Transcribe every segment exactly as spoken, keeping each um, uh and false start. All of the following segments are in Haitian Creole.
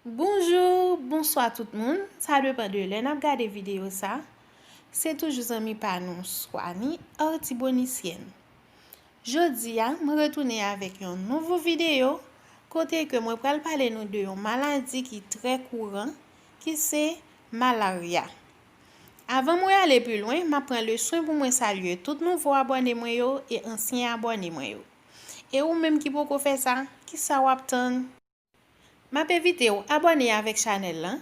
Bonjou, bonswa tout moun. Sa depann de lè n ap gade videyo sa. Se toujou zanmi pa nou, Swani, Artibonisyèn. Jodi a, mwen retounen avèk yon nouvo videyo kote ke mwen pral pale nou de yon maladi ki trè kouran, ki se malarya. Avan mwen ale pi lwen, m ap pran le swen pou mwen salye tout nouvo abòne mwen yo e ansyen abòne mwen yo. E ou menm ki poko fè sa, kisa w ap tann? M ap envite w abòne avèk chanèl lan,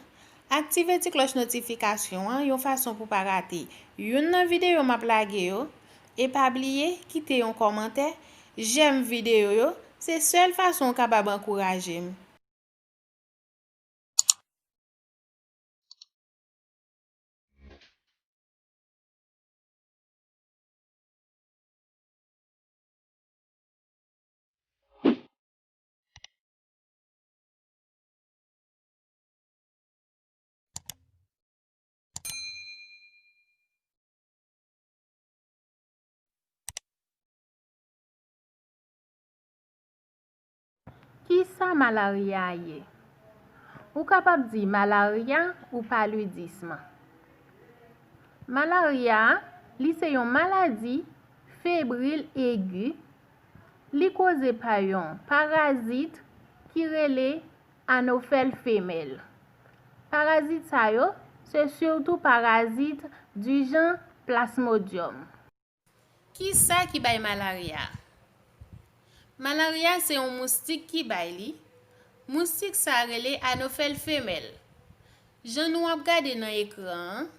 aktive ti klòch notifikasyon an yon fason pou pa rate youn nan videyo m ap lage yo, e pa bliye kite yon kòmantè, jèm videyo yo, se sèl fason w kapab ankouraje m. Kisa malarya ye? Ou kapab di malarya ou palidism. Malarya, li se yon maladi febril egi. Li koze pa yon parazit ki rele anofèl femèl. Parazit sa yo, se sitou parazit di jan plasmodyòm. Kisa ki bay malarya? Malarya se yon moustik ki bay li. Moustik sa rele anofèl femèl. Jan nou ap gade nan ekran an,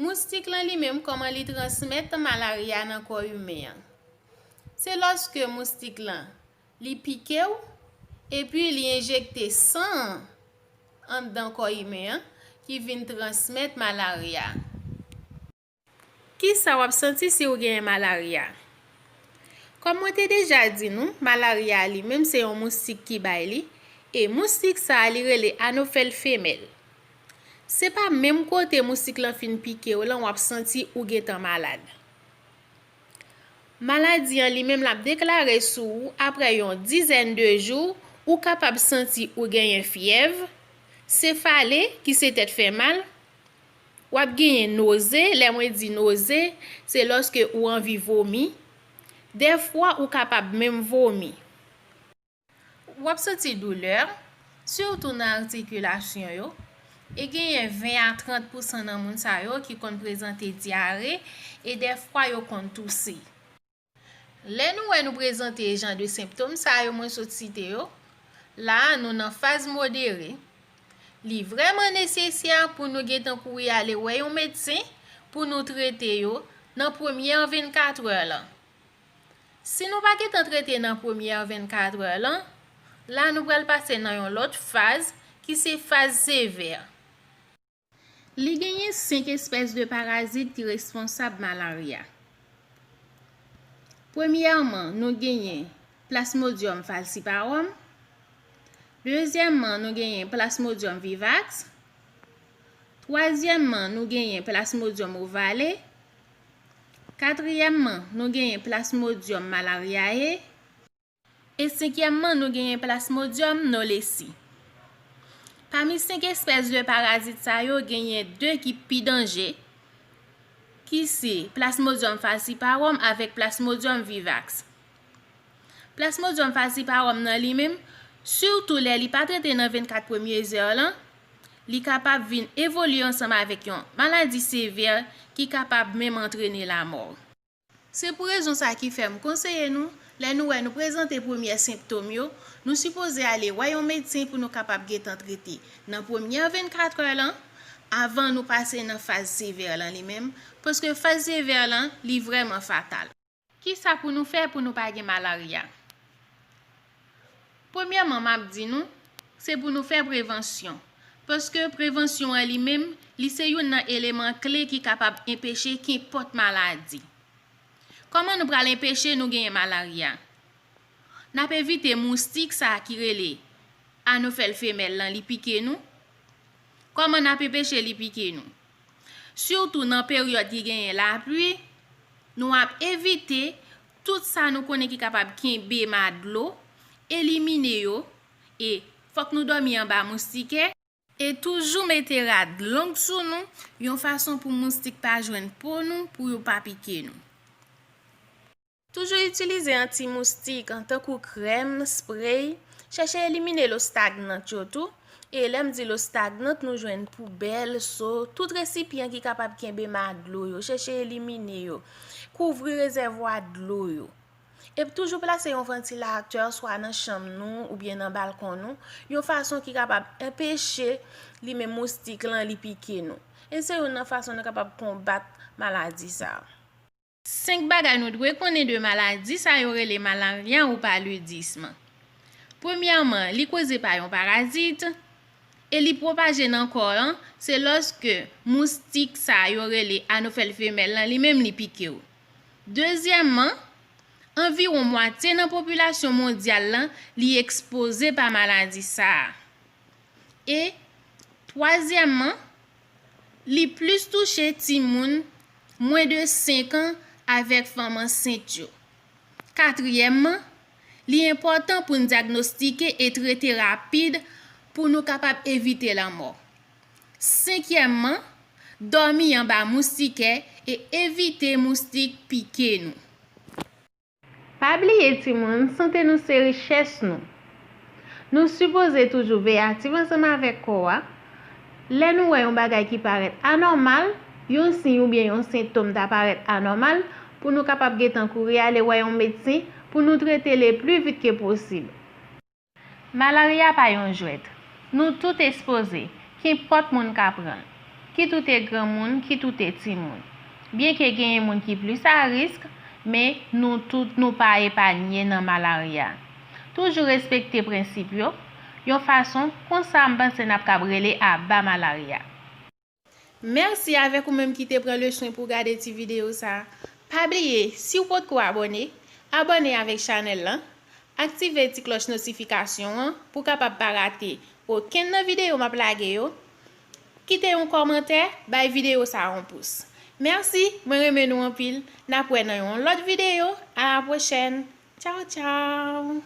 moustik lan li menm, kòman li transmèt malarya nan kò imen an? Se lòske moustik lan, li pike w, epi li enjekte san an anndan kò imen an, ki vin transmèt malarya. Kisa w ap santi si w genyen malarya? Kòm mwen te deja di nou, malarya li menm se yon moustik ki bay li, e moustik sa a li rele anofèl femèl. Se pa menm kote moustik lan fin pike w lan w ap santi ou gentan malad. Maladi an li menm l ap deklare sou ou apre yon dizèn de jou, ou kapab santi ou genyen fyèv, sefale ki se tèt fè mal, w ap genyen noze, lè mwen di noze, se lòske ou anvi vomi. Dèfwa ou kapab menm vomi. W ap santi doulè, sitou nan atikilasyon yo, e genyen ven a trant pousan nan moun sa yo ki konn prezante dyare e dèfwa yo konn touse. Lè nou wè nou prezante jan de senptòm sa yo mwen sot site yo, la a nou nan faz modere. Li vrèman nesesè pou nou gentan kouri ale wè yon medsen pou nou trete yo nan premyè vennkatrè lan. Si nou pa gentan trete nan premyè vennkatrè lan, la nou pral pase nan yon lòt faz ki se faz sevè. Li genyen senk espès de parazit ki responsab malarya. Premyèman, nou genyen Plasmodium falciparum. Dezyèmman, nou genyen Plasmodium vivax. Twazyèmman, nou genyen Plasmodium ovale. Katriyèmman, nou genyen Plasmodium malariae. E senkyèmman, nou genyen Plasmodium knowlesi. Pami senk espès de parazit sa yo, genyen de ki pi danje, ki se Plasmodium falciparum avèk Plasmodium vivax. Plasmodium falciparum nan li menm, sitou lè li pa trete nan vennkat premye zè lan, li kapab vin evolye ansanm avèk yon maladi sevè ki kapab menm antrene lamò. Se pou rezon sa ki fè m konseye nou, lè nou wè nou prezante premyè senptòm yo, nou sipoze ale wè yon medsen pou nou kapab gentan trete nan premyè vennkat è lan, avan nou pase nan faz sevè lan li menm, paske faz sevè lan, li vrèman fatal. Kisa pou nou fè pou nou pa gen malarya? Premyèman, m ap di nou, se pou nou fè prevansyon. Paske prevansyon an li menm, li se youn nan eleman kle ki kapab enpeche kenpòt maladi. Kòman nou pral enpeche nou genyen malarya? N ap evite moustik sa a ki rele anofèl femèl lan li pike nou. Kòman n ap enpeche li pike nou? Sitou nan peryòd ki genyen lapli, nou ap evite tout sa nou konnen ki kapab kenbe ma dlo, elimine yo, e Fòk nou dòmi anba moustikè. E toujou mete rad long sou nou, yon fason pou moustik pa jwenn po nou, pou yo pa pike nou. Toujou itilize anti-moustik, tankou krèm, sprey. Chèche elimine lo stagnant yo tou. E lè m di lo stagnant, nou jwenn poubèl, so, tout resipyan ki kapab kenbe ma dlo yo. Chèche elimine yo. Kouvri rezèvwa dlo yo. Epi toujou plase yon vantilatè swa nan chanm nou oubyen nan balkon nou, yon fason ki kapab anpeche li menm moustik lan li pike nou. E se youn nan fason nou kapab konbat maladi sa a. Senk bagay nou dwe konnen de maladi sa yo rele malarya ou palidism. Premyèman, li koze pa yon parazit e li pwopaje nan kò an, se lòske moustik sa yo rele anofèl femèl lan li menm li pike w. Dezyèmman, anviwon mwatye nan popilasyon mondyal lan li ekspoze pa maladi sa a. E twazyèmman, li plis touche timoun mwen de senk an avèk fanm ansent yo. Katriyèmman, li enpòtan pou n dyagnostike e trete rapid pou nou kapab evite lanmò. Senkyèmman, dòmi anba moustikè e evite moustik pike nou. Pa bliye timoun, sante nou se richès nou. Nou sipoze toujou veyatif ansanm avèk kò a. Lè nou wè yon bagay ki parèt anòmal, yon siy oubyen yon sentòm ta parèt anòmal, pou nou kapab gentan kouri ale wè yon medsen pou nou trete le pli vit ke posib. Malarya pa yon jwèt. Nou tout ekspoze, kenpòt moun ka pran l, kit ou te granmoun, kit ou te timoun. Byenke genyen moun ki plis a risk, men nou tout nou pa epanye nan malarya. Toujou respekte prensip yo, yon fason konsa m panse n ap kab rele aba malarya. Mèsi avèk ou menm ki te pran le swen pou w gade ti videyo sa a. Pa bliye, si w potko abòne, abòne avèk chanèl lan, aktive ti klòch notifikasyon an pou w kapab pa rate okenn nan videyo m ap lage yo. Kite yon kòmantè, bay videyo sa a yon pous. Mèsi, mwen renmen nou anpil. N ap wè nan yon lòt videyo. A la pwochèn. Tchaw, tchaw.